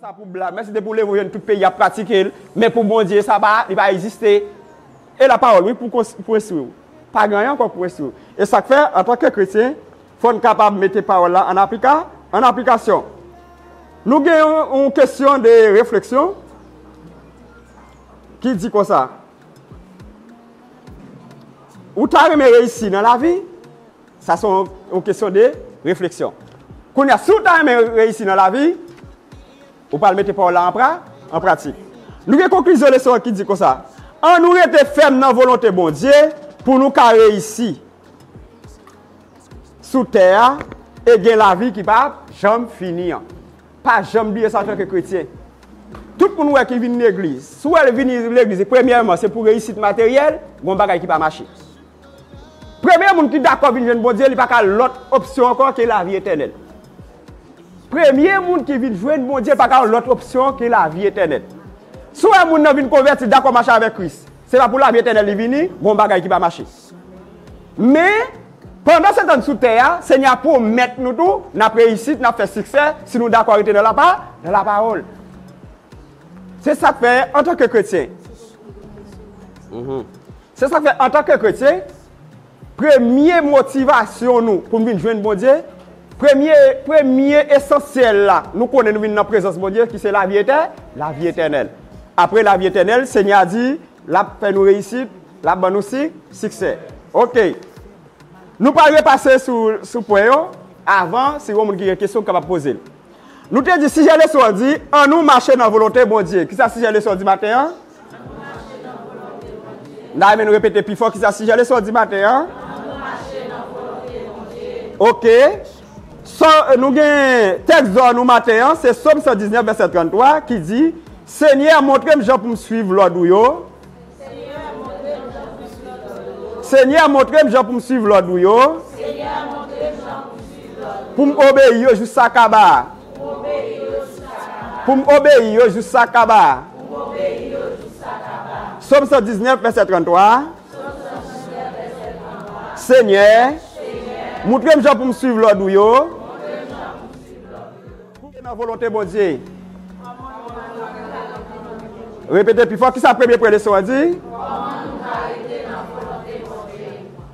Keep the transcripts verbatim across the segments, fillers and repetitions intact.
Sa pou blag, men se te pou leve w jwenn tout peyi ap pratike l, men pou Bondye, sa pa, li pa egziste. E lapawòl, wi, pou kons-, pou enstwi w. Pa gen anyen ankò pou enstwi w. E sa k fè, antanke kretyen, fò n kapab mete pawòl la an aplika-, an aplikasyon. Nou gen yon, yon kesyon de refleksyon ki di konsa. Ou ta renmen reyisi nan lavi? Sa se yon, yon kesyon de refleksyon. Kounye a, si w ta renmen reyisi nan lavi, ou pral mete pawòl la an pra-, an pratik. Nou gen konklizyon leson an ki di konsa, ann nou rete fèm nan volonte Bondye pou nou ka reyisi sou tè a e gen lavi ki p ap janm fini an. Pa janm bliye sa antanke kretyen. Tout moun ou wè ki vin legliz, si w wè l vini legliz, premyèman, se pou reyisit materyèl, gon bagay ki pa mache. Premye moun ki dakò vin jwenn Bondye, li pa ka lòt opsyon ankò ke lavi etènèl. Premye moun ki vin jwenn Bondye pa ka yon lòt opsyon ke lavi etènèl. Si w wè moun nan vin konvèti, dakò mache avèk Kris, se pa pou lavi etènèl li vini, gon bagay ki pa mache. Men, pandan se tan n sou tè a, Senyè a pwomèt nou tou, n ap reyisit, n ap fè siksè, si nou dakò rete nan lapa-, nan lapawòl. Se sa k fè, antanke kretyen, mhm. Se sa k fè, antanke kretyen, premye motivasyon nou pou n vin jwenn Bondye, premye, premye esansyèl la, nou konnen nou vin nan prezans Bondye, ki se lavi etè-, lavi etènèl. Apre lavi etènèl, Senyè a di, l ap fè nou reyisit, l ap ban nou si-, siksè. Oke. Nou pral repase sou, sou pwen yo, avan, si yon moun ki gen kesyon, kapab poze l. Nou te di, sijè leson an di, ann nou mache nan volonte Bondye. Kisa sijè leson an di maten an? N a renmen nou repete pi fò, kisa sijè leson an di maten an? Oke. So, nou gen tèks dò nou maten an, se Sòm san diznèf, vèsè tranntwa, ki di, Senyè, montre m jan pou m swiv lòd ou yo. Senyè, montre m jan pou m swiv lòd ou yo. Pou m obeyi yo jis sa kaba. Pou m obeyi yo jis sa kaba. Sòm san diznèf, vèsè tranntwa. Senyè, montre m jan pou m swiv lòd ou yo. Pou m nan volonte Bondye. Repete pi fò, kisa premye pwen leson an di?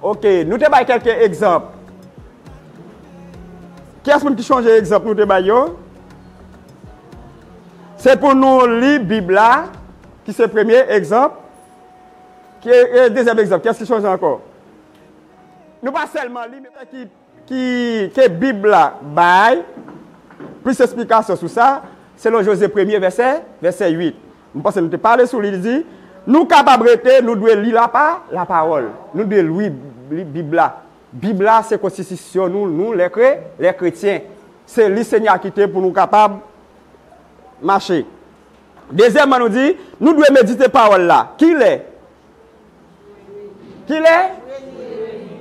Oke, nou te bay kèlke egzanp. Kiyès moun ki chonje egzanp nou te bay yo? Se pou nou li Bib la, ki se premye egzanp. Ki, e, dezyèm egzanp, kiyès ki chonje ankò? Nou pa sèlman li, men ki, ki, ke Bib la bay plis esplikasyon sou sa, selon Jozye premye, vèsè, vèsè uit. M panse nou te pale sou li, li di, nou kapab rete, nou dwe li lapa-, lapawòl. Nou dwe li, li Bib la. Bib la se konstitisyon nou, nou, lè kre-, lè kretyen. Se li Senyè a kite pou nou kapab mache. Dezyèmman, nou di, nou dwe medite pawòl la. Kilè? Kilè?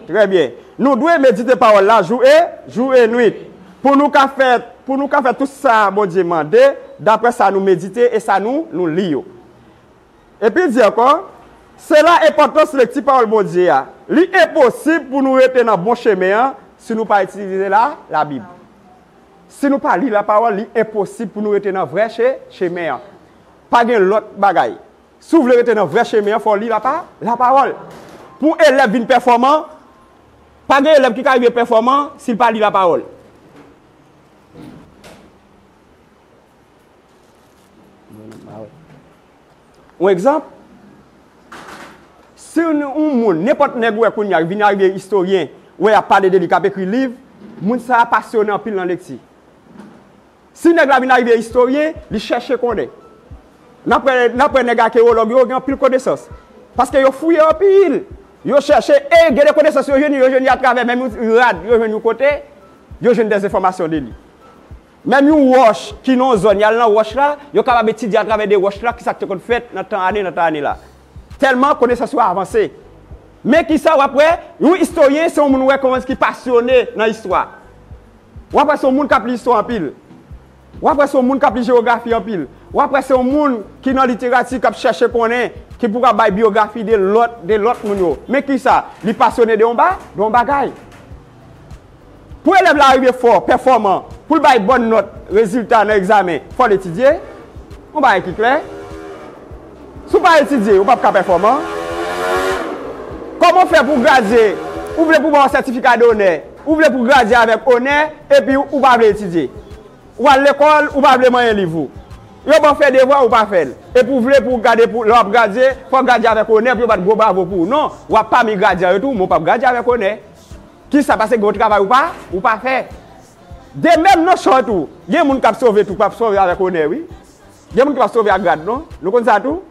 Trè byen. Nou dwe medite pawòl la jou e, jou e nwit. Pou nou ka fè, pou nou ka fè tout sa Bondye mande, daprè sa nou medite e sa nou, nou li yo. Epi l di ankò, se la enpòtans lekti pawòl Bondye a. Li enposib pou nou rete nan bon chemen an si nou pa itilize la, Labib. Si nou pa li lapawòl, li enposib pou nou rete nan vrè che-, chemen an. Pa gen lòt bagay. Si w vle rete nan vrè chemen an, fò w li lapa-, lapawòl. Pou yon elèv vin pèfòman, pa gen elèv ki ka rive pèfòman si l pa li lapawòl. Yon egzanp, si yon moun, nenpòt nèg ou wè kounye a, vin arive istoryen, ou wè y ap pale de li, k ap ekri liv, moun sa a pasyone anpil nan lekti. Si nèg la vin arive istoryen, li chèche konnen. N ap wè, n ap wè nèg akewològ yo gen anpil konesans. Paske yo fouye anpil. Yo chèche, e gen de konesans yo jwenn, yo jwenn li atravè menm yon rad, yo jwenn yon kote, yo jwenn dèzenfòmasyon de li. Menm yon wòch ki nan yon zòn, y al nan wòch la, yo kapab etidye atravè de wòch la, kisa k te konn fèt nan tan ane, nan tan ane la. Tèlman konesans yo avanse. Men kisa w ap wè, yon istoryen, se yon moun ou wè kòman ki pasyone nan istwa. W ap wè se yon moun k ap li istwa anpil. W ap wè se yon moun k ap li jewografi anpil. W ap wè se yon moun ki nan literati k ap chèche konnen, ki pou ka bay byografi de lòt, de lòt moun yo. Men kisa? Li pasyone de yon ba-, de yon bagay. Pou elèv la rive fò, pèfòman, Pou l bay bòn nòt rezilta nan egzamen, fò l etidye. Yon bagay ki klè. Si w pa etidye, ou p ap ka pèfòman. Kòman w fè pou w gradye? Ou vle pou ba w sètifika donè, ou vle pou w gradye avèk onè, epi ou pa vle etidye. Ou al lekòl, ou pa vle manyen liv ou. Yo ba w fè devwa, ou pa fè l. Epi w vle pou w gade pou lè w ap gradye, fò w gradye avèk onè pou yo bat gwo bravo pou ou. Non, w ap pami gradyan yo tou, men w p ap gradye avèk onè. Kisa? Paske gen yon travay ou pa, ou pa fè. De menm nan chò tou, gen moun k ap sove tou, k ap sove avèk onè, wi. Gen moun ki p ap sove ak grad, non. Nou konn sa tou?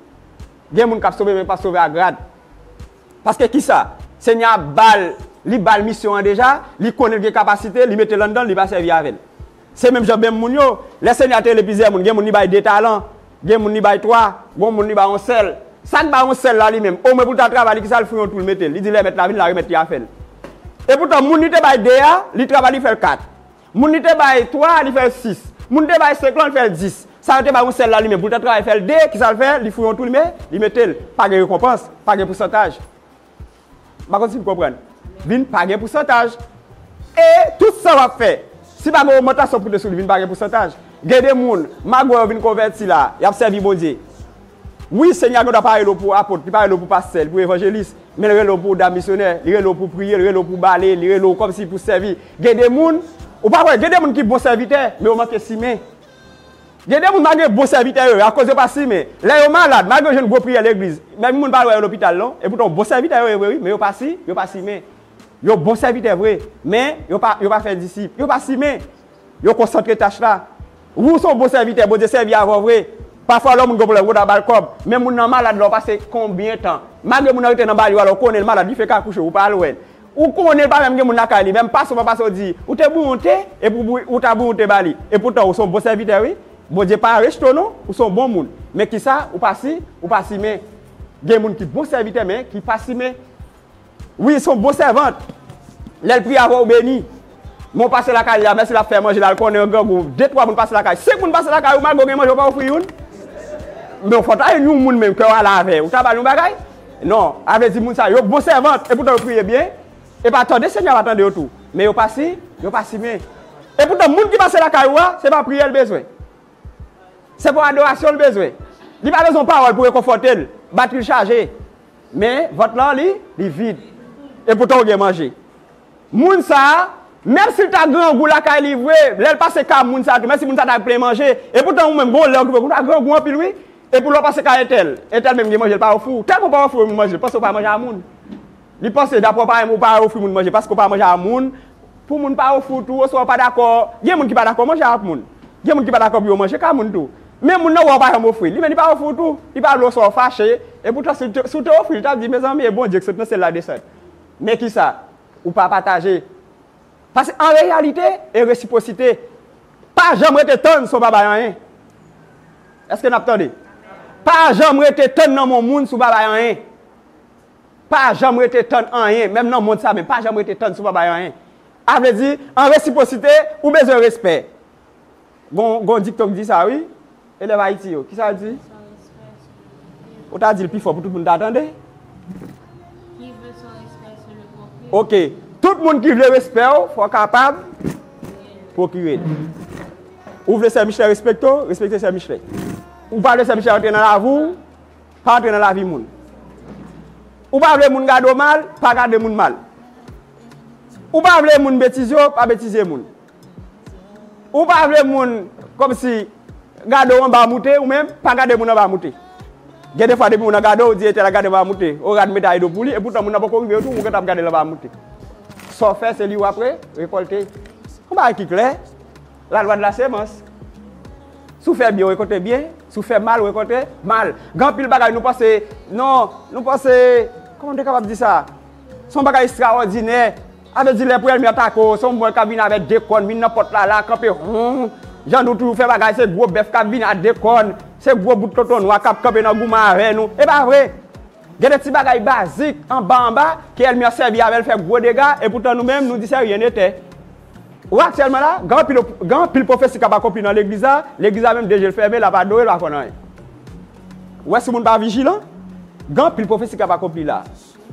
Gen moun k ap sove, men pa sove ak grad. Paske kisa? Senyè a ba l, li ba l misyon an deja, li konnen l gen kapasite, li mete l anndan l, li pa sèvi avè l. Se menm jan menm moun yo, lè Senyè a te rele plizyè moun, gen moun li bay de talan, gen moun li bay twa, gen moun li bay yon sèl. Sa k bay yon sèl la li menm, omwen pou l ta travay li, kisa l foure yon twou l mete l? Li di lè mèt la vin, l a remèt li afè l. Epoutan, moun li te bay de a, li travay li fè l kat. Moun li te bay twa, li fè l sis. Moun li te bay senk lan, li fè l dis. Sa yo te bay yon sèl la li menm, pou l ta travay fè l de, kisa l fè? Li foure yon twou, li me-, li mete l. Pa gen rekonpans, pa gen pousantaj. M pa konn si n konprann. Vin pa gen pousantaj. E tout sa w ap fè, si pa gen ogmantasyon pou te sou li, vin pa gen pousantaj. Gen de moun, m a wè yo vin konvèti la, y ap sèvi Bondye. Wi, Senyè a gendwa pa rele w pou apot, li pa rele w pou pastè, li pou evanjelis, men l rele w pou dam misyonè, li rele w pou priye, li rele w pou bale, li rele w kòmsi pou sèvi. Gen de moun, ou pa wè, gen de moun ki bon sèvitè, men yo manke simen. Gen de moun malgre bon sèvitè yo ye, akoz yo pa simen. Lè yo malad, malgre yo jwenn gwo priyè legliz, menm moun pa wè yo lopital non. Epoutan bon sèvitè yo ye vre wi, men yo pa si, yo pa simen. Yo bon sèvitè vre, men yo pa, yo pa fè disip, yo pa simen. Yo konsantre tach la. Wi, ou se yon bon sèvitè, Bondye sèvi avè w vre. Pafwa lè yon moun gen pwoblèm, ou ta ba l kòb. Men moun nan malad la, ou pase konbyen tan? Malgre moun nan rete nan bali w a, lè w konnen l malad, li fenk akouche, ou pa al wè l. Ou konnen l pa menm gen moun lakay li, menm pase w pa pase w di, ou te bouyi yon te, epi w bouyi, ou ta bouyi yon te ba li. Epoutan, ou se yon bon sèvitè, wi. Bondye pa rejte w non, ou se yon bon moun. Men kisa, ou pa si, ou pa simen. Gen moun ki bon sèvitè, men ki pa simen. Wi, se yon bon sèvant. Lè l priye avè w, ou beni. Men w pase lakay li a, mèsi l ap fè manje la, l konnen w grangou. De, twa moun pase lakay, senk moun pase lakay ou, malgre w gen manje, w pa ofri youn. Men w fò ta jwenn yon moun menm, kè w ale avè, ou ta ba l yon bagay? Non, a vle di moun sa yo bon sèvant, epoutan yo priye byen. E pa tande Senyè a pa tande yo tou. Men yo pa si, yo pa simen. Epoutan moun ki pase lakay ou a, se pa priyè l bezwen. Se pa adorasyon l bezwen. Li pa bezwen pawòl pou rekonfòte l, batri l chaje. Men vant lan li, li vid. Epoutan ou gen manje. Moun sa a, menm si l ta grangou lakay li vre, lè l pase kay moun sa a tou, menm si moun sa a ta plen manje, epoutan ou menm gen yon lè okipe, ou ta grangou anpil wi. Epi lè w pase kay entèl, entèl menm gen manje, l pa ofri w. Tèlman w pa ofri moun manje, l panse w pa manje a moun. Li panse, daprè w pa renmen, ou pa ofri moun manje, paske w pa manje a moun, pou moun pa ofri w tou, oswa w pa dakò. Gen moun ki pa dakò manje ak moun. Gen moun ki pa dakò pou yo manje ka moun tou. Men moun nan wè w pa janm ofri l, li menm li pa ofri w tou. Li pa vle, oswa w fache. Epoutan, si w te, si w te ofri l, li t ap di, mezanmi, e Bondye ki sot nan syèl la desann. Men kisa? Ou pa pataje. Paske an reyalite, e resipwosite. Pa janm rete tann si w pa bay anyen. Èske n ap tande? Pa janm rete tann nan men yon moun si w pa bay anyen. Pa janm rete tann anyen, menm nan mond sa menm, pa janm rete tann si w pa bay anyen. A vle di, an resipwosite, ou bezwen respè. Gon, gon dikton ki di sa, wi. Elèv Ayiti yo, kisa l di? Ou ta di l pi fò pou tout moun ta tande. Ok. Tout moun ki vle respè w, fò w kapab pwokire l. Ou vle sè Michlè respekte w, respekte sè Michlè. Ou pa vle sè Michlè rantre nan lavi w, pa rantre nan lavi moun. Ou pa vle moun gade w mal, pa gade moun mal. Ou pa vle moun betize w, pa betize moun. Ou pa vle moun kòmsi gade w anba moute, ou menm, pa gade moun anba moute. Gen de fwa depi moun nan gade w, ou di entèl la gade m anba moute, ou rad medal do pou li, epoutan moun nan poko rive yo tou, ou gentan ap gade l anba moute. Sa w fè, se li w ap re-, rekòlte. Yon bagay ki klè, la lwa de la semans. Si w fè byen, w rekòlte byen. Si w fè mal, w rekòlte mal. Gen anpil bagay nou panse, non, nou panse, kòman m te kapab di sa? Se yon bagay ekstraòdinè. A vle di lè pou ènmi atake w, se yon mwen k ap vin avèk de kòn, vin nan pòt la la, kanpe, hon. Jan nou toujou fè bagay, se gwo bèf k ap vin ak de kòn, se gwo bout tonton nwa k ap kanpe nan goumen avè nou. E pa vre. Gen de ti bagay bazik, anba anba, ke ènmi an sèvi avè l fè gwo dega, epoutan nou menm, nou di se rien n'était. Ou wè aktyèlman la, gen anpil, gen anpil pwofesi k ap akonpli nan legliz la, legliz la menm de je l fèmen, l ap adore, l pa konn anyen. Ou wè si moun pa vijilan, gen anpil pwofesi k ap akonpli la.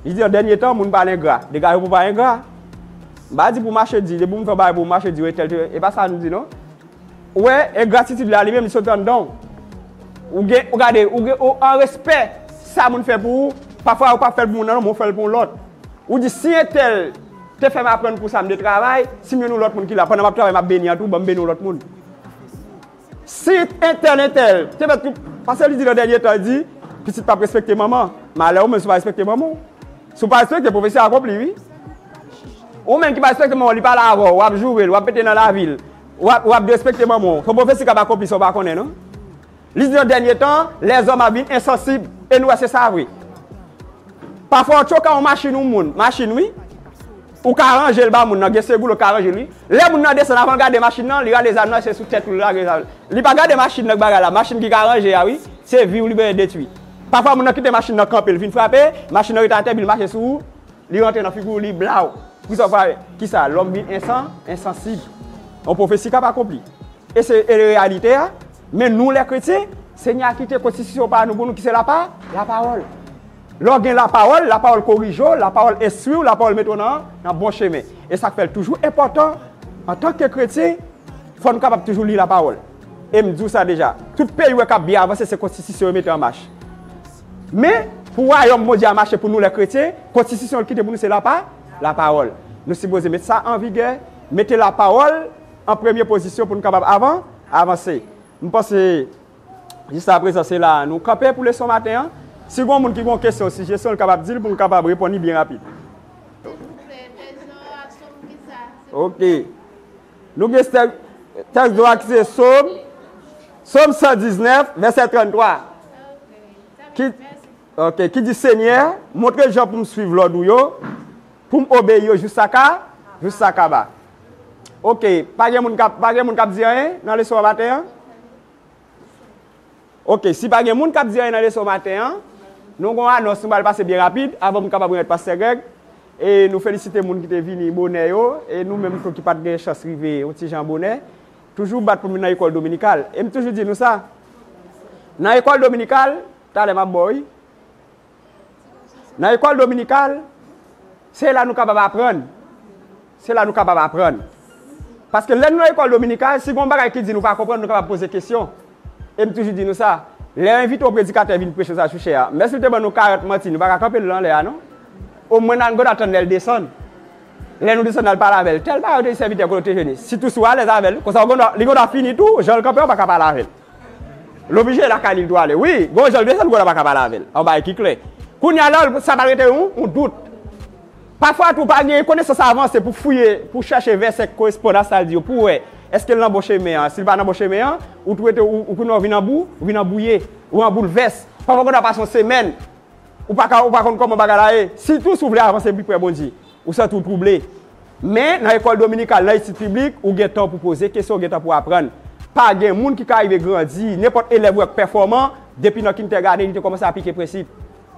Li di nan dènye tan, moun pral engra, dega yo pou pa engra. M pa di pou mache di, depi w fè bagay pou mache di, entèl, e pa sa nou di non. Ou wè, e gratitid la li menm li sot anndan w. Ou gen, ou gade, ou gen, ou an respè sa moun fè pou ou, pafwa ou pa fè l pou moun nan non, men ou fè l pou yon lòt. Ou di si entèl te fè m aprann pou sa m te travay, si m jwenn yon lòt moun ki la, pandan m ap travay m ap beni an tou, ban m beni yon lòt moun. Si entèl, entèl, te mèt tout, paske li di nan dènye tan, li di, pitit p ap respekte manman. Malè ou menm si w pa respekte manman w. Si w pa respekte, pwofesi akonpli, wi. Ou menm ki pa respekte manman w, li pale avè w, w ap joure l, w ap mete nan lavi l, w ap, w ap derespekte manman w. Se yon pwofesi k ap akonpli san w pa konnen, non. Li di nan dènye tan, lèzòm ap vin ensansib, e nou wè se sa vre. Pafwa, w tchoke yon machin yon moun, machin wi, ou ka ranje l ba moun nan, gen segou l ou ka ranje l wi. Lè moun nan desann, avan l gade machin nan, li rale zam nan, se sou tèt ou li lage zam. Li pa gade machin nan k bagay la, machin ki ka ranje a wi, se vi w li bezwen detwi. Pafwa, moun nan kite machin nan kanpe, l vin frape, machin nan ret atè, epi l mache sou ou, li rantre nan figi w, li blaw. Pou sa w fè, kisa? Lòm vin ensan, ensansib. Yon pwofesi k ap akonpli. E se e reyalite a. Men nou, lè kretyen, Senyè a kite konstitisyon pa nou pou nou ki se lapa, lapawòl. Lè w gen lapawòl, lapawòl korije w, lapawòl enstwi w, lapawòl mete w nan, nan bon chemen. E sa k fè l toujou enpòtan, antanke kretyen, fò nou kapab toujou li lapawòl. E m di w sa deja, tout peyi w wè k ap byen avanse, se konstitisyon yo mete an mach. Men, pou wayòm Bondye a mache pou nou lè kretyen, konstitisyon l kite pou nou se lapa, lapawòl. Nou sipoze met sa an vigè, mete lapawòl an premye pozisyon pou nou kapab avan, avanse. M panse, jiskaprezan, se la a nou kanpe pou leson maten an. Si gon moun ki gon kesyon, sijesyon, l kapab di l pou m kapab reponn li byen rapid. Silvouplè, vèsyon ak sòm ki sa? Ok. Nou gen tèks, tèks dwa ki se Sòm, Sòm san diznèf, vèsè tranntwa. Ki, ok, ki di, Senyè, montre jan pou m swiv lòd ou yo, pou m obeyi yo jiskaka, jiskaba. Ok, pa gen moun k ap, pa gen moun k ap di anyen nan leson an maten an? Ok, si pa gen moun k ap di anyen nan leson maten an, nou gon anons, nou pral pase byen rapid, avan pou n kapab remèt Pastè Greg. E nou felisite moun ki te vini bonè yo, e nou menm tou ki pa t gen chans rive yon ti jan bonè, toujou bat pou nou vin nan lekòl dominikal. E m toujou di nou sa, nan lekòl dominikal, talè m ap ba w, wi. Nan lekòl dominikal, se la nou kapab aprann. Se la nou kapab aprann. Paske lè nou nan lekòl dominikal, si gon bagay ki di nou pa konprann, nou kapab poze kesyon. E m toujou di nou sa, lè yo envite yon predikatè vin preche sa sou chè a, menm si l te ban nou karant manti, nou pa ka kanpe l anlè a non. Omwen n a, n gendwa tann lè l desann. Lè nou desann n al pale avè l, tèl bagay ou te di sèvitè kote w te jwenn li. Sitou si w alèz avè l, konsa w gendwa, li gendwa fini tou, jan l kanpe a, w pa ka pale avè l. L oblije lakay li l tou ale. Wi, gon jan l bezwen l, gon nan pa ka pale avè l. Yon bagay ki klè. Kounye a la, sa pral rete yon, yon dout. Pafwa tou, pa gen konesans avanse pou fouye, pou chèche vèsè ki koresponn a sa l di yo, pou wè, èske l nan bon chemen an. Si l pa nan bon chemen an, ou tou rete, ou, ou kounye a ou vin anbou, ou vin anbouye, ou an boulvès. Pafwa, kounye a pase yon semèn, ou pa ka, ou pa konn kòman bagay la ye. Sitou si w vle avanse pi pre Bondye, ou santi w twouble. Men, nan lekòl dominikal, nan etid biblik, ou gen tan pou poze kesyon, ou gen tan pou aprann. Pa gen moun ki ka rive grandi, nenpòt elèv ou wè k pèfòman, depi nan kindergarten, li te kòmanse aplike prensip.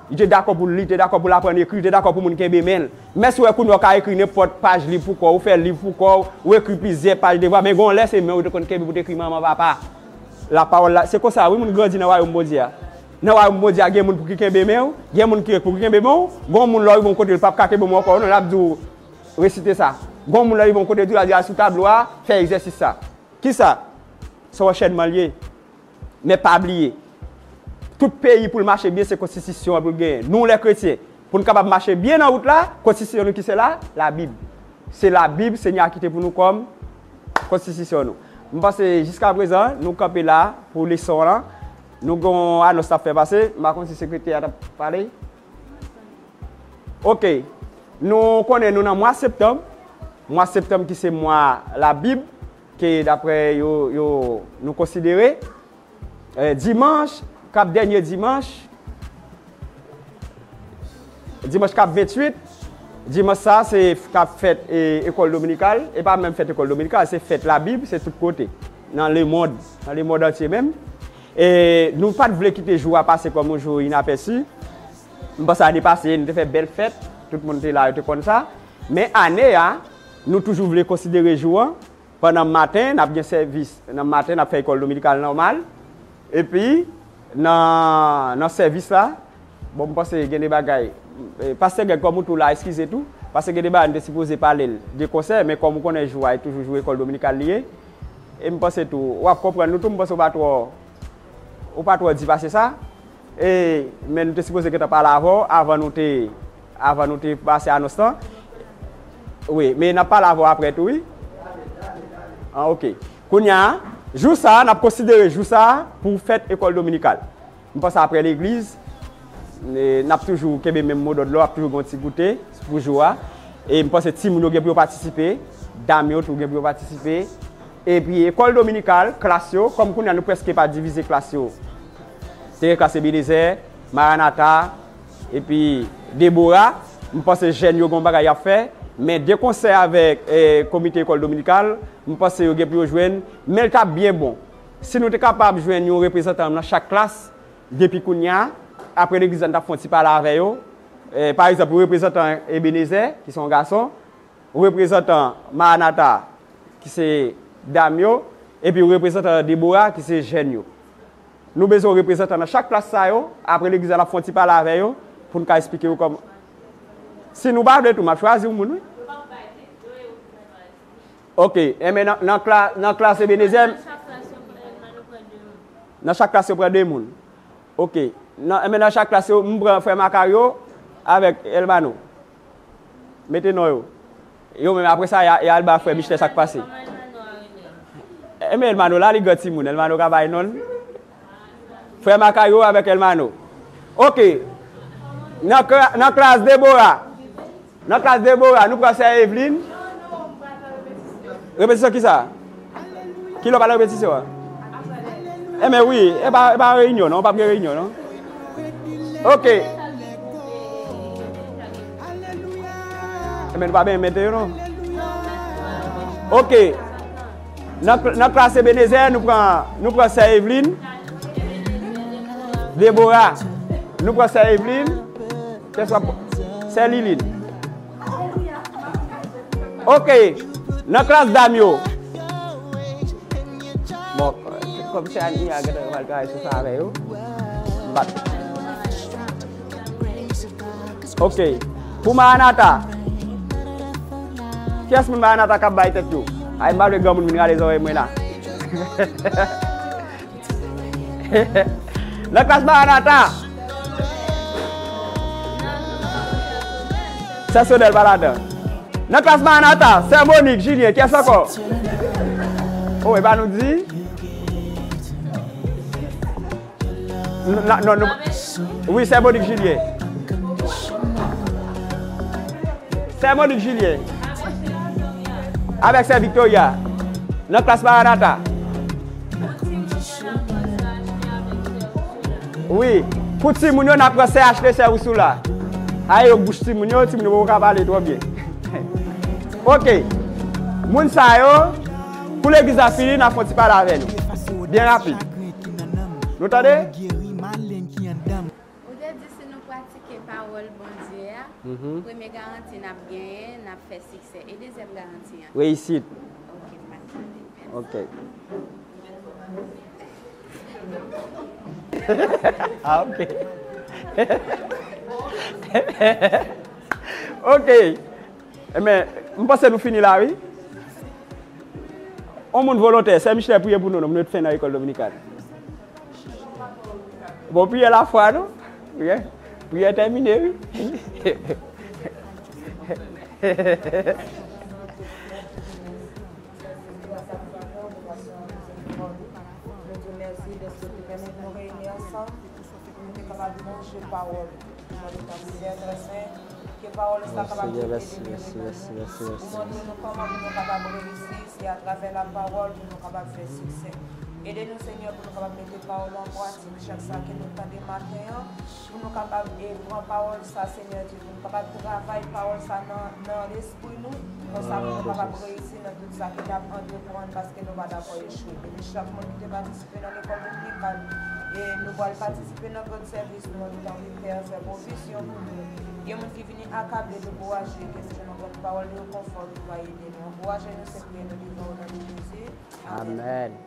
Li te dakò pou l li, te dakò pou l aprann ekri, li te dakò pou moun kenbe men l. Men si w wè kounye a w ka ekri nenpòt paj liv pou kò w, ou fè liv pou kò w, ou ekri plizyè paj devwa, men gen yon lè se men w yo te konn kenbe pou w te ekri manman, papa. Lapawòl la, se konsa wi moun grandi nan wayòm Bondye a. Nan wayòm Bondye a, gen moun pou ki kenbe men w, gen moun ki pou ki kenbe men w, gen yon moun lè w rive yon kote l p ap ka kenbe men w ankò non, l ap di w resite sa. Gen yon moun lè w rive yon kote tou, l ap di al sou tablo a, fè egzèsis sa. Kisa? Se yon anchènman l ye. Men pa bliye, tout peyi pou l mache byen, se konstitisyon an pou l genyen. Nou, lè kretyen, pou n kapab mache byen nan wout la, konstitisyon nou ki se la, Labib. Se Labib Senyè a kite pou nou kòm konstitisyon nou. M panse jiskaprezan, nou kanpe la pou leson an. Nou gen yon anons n ap fè pase. M pa konn si sekretè a t ap pale. Ok. Nou konnen nou nan mwa septanm. Mwa septanm ki se mwa Labib, ke daprè yo, yo, nou konsidere. Eh, dimanch, k ap dènye dimanch, dimanch k ap venntuit, dimanch sa a se k ap fèt, eh, ekòl dominikal, e pa menm fèt ekòl dominikal, se fèt Labib, se tout kote, nan lemonn, nan lemonn antye menm. E nou pa t vle kite jou a pase kòm yon jou inapèsi. M panse ane pase, nou te fè bèl fèt, tout moun te la, yo te konn sa. Men ane a, nou toujou vle konsidere jou an, pandan maten, n ap gen sèvis, nan maten, n ap fè ekòl dominikal nòmal. Epi, nan, nan sèvis la, bon, m panse gen de bagay. Eh, Pastè Greg, kòm ou tou la, eskize tou. Paske gen de bagay nou te sipoze pale l de konsè, men kòm ou konnen jou a, e toujou jou lekòl dominikal li ye. E m panse tou, w ap konprann nou tou, m panse w pa twò, ou pa twò di pase sa. E, men nou te sipoze gentan pale avè w avan nou te, avan nou te pase anons lan. Wi, men n ap pale avè w apre tou, wi. An, oke. Kounye a, jou sa a, n ap konsidere jou sa a pou fèt lekòl dominikal. M panse apre legliz, e, n ap toujou kenbe menm modòd la, w ap toujou gen yon ti goute pou jou a. E m panse timoun yo gen pou yo patisipe, dam yo tou gen pou yo patisipe. Epi lekòl dominikal, klas yo, kòm kounye a nou prèske pa divize klas yo. Se gen klas Ebenezè, Maranata, epi Debora. M panse jèn yo gen yon bagay y ap fè, men de konsè avèk, e, komite lekòl dominikal, m panse yo gen pou yo jwenn, men l t ap byen bon. Si nou te kapab jwenn yon reprezantan nan chak klas, depi kounye a, apre legliz la, n t ap fè yon ti pale avè yo. E, pa egzanp, yon reprezantan Ebenezè, ki se yon gason, yon reprezantan Maranata, ki se dam yo, epi yon reprezantan Debora, ki se jèn yo. Nou bezwen yon reprezantan nan chak klas sa yo, apre legliz la, n ap fè yon ti pale avè yo, pou n ka esplike yo kòman. Si nou pa vle tou, m ap chwazi yon moun, wi. Oke, enben nan, nan kla-, nan klas Ebenezè, nan chak klas yo pran de moun. Oke, nan, enben nan chak klas yo, m pran frè Makaryo avèk Elmano. Mete non yo. Yo menm apre sa, y a, y al ba frè Michel sa k pase. Enben Elmano la, li gran timoun, Elmano ka bay non l. Frè Makaryo avèk Elmano. Oke. Nan kla-, nan klas Debora. Nan klas Debora, nou pran sè Evlin. Repetisyon kisa? Kilè w pral repetisyon an? Enben wi, e pa, e pa reyinyon non, p ap gen reyinyon non. Oke. Enben nou pa benyen mete yo non. Oke. Nan, nan klas Ebenezè, nou pran, nou pran sè Evlin. Debora. Nou pran sè Evlin. Kiyès w ap pran? Sè Lilin. Oke. Nan klas dam yo. Bon, kòm se Ania gentan pral travay sou sa avè yo. M pa t. Oke. Pou Maranata. Kiyès moun Maranata k ap bay tèt yo? Ay, m pa vle granmoun vin rale zòrèy mwen la. Nan klas Maranata. Sè Sonèl pa ladan. Nan klas Maranata, sè Monique, Julien, kiyès ankò? Oh, e pa nou di? N-, n-, non, nou, wi, sè Monique, Julien. Sè Monique Julien. Avèk sè Victoria. Nan klas Maranata. Wi. Pou timoun yo, n ap pran sè Ashley, sè Ursula. Aye yo bouch timoun yo, timoun yo poko ka pale twò byen. Oke. Moun sa yo, pou legliz la fini, n ap fè yon ti pale avè nou. Byen rapid. Nou tande? Ou te di si nou pratike pawòl Bondye a, mhm, premye garanti n ap genyen, n ap fè siksè. E dezyèm garanti an? Reyisit. Ok, m pa t tande. Mèsi. Ok. Ah, ok. Ok. Enben, m panse nou fini la, wi. On moun volontè, sè Michel priye pou nou, non, nou met fen nan lekòl dominikal. Bon, priyè lafwa, non? Priyè, priyè tèmine, wi. Nou di w mèsi dèske w te pèmèt nou reyini ansanm. Pou nou te kapab manje pawòl ou. Nou mande w tanpri, Pè trè sen, ke pawòl sa kapab ede nou, ede nou. Nou mande w nou kòman pou nou kapab reyisi, se atravè lapawòl pou nou kapab fè siksè. Ede nou, Senyè, pou nou kapab mete pawòl ou an pratik, chak sa ke nou tande maten an, pou nou kapab, e, pran pawòl sa, Senyè Dye, pou nou kapab travay pawòl sa nan, nan lespri nou, konsa pou nou kapab reyisi nan tout sa ke n ap antreprann, paske nou pa dakò echwe. Beni chak moun ki te patisipe nan lekòl dominikal. E nou pral patisipe nan grann sèvis nou an, nou tanpri, Pè, fè pwovizyon pou nou. Gen moun ki vini akable, dekouraje, ke nou jwenn yon grann pawòl de rekonfò ki va ede nou. Ankouraje nou, se priyè nou devan ou nan non Jezi. Amèn. Amèn.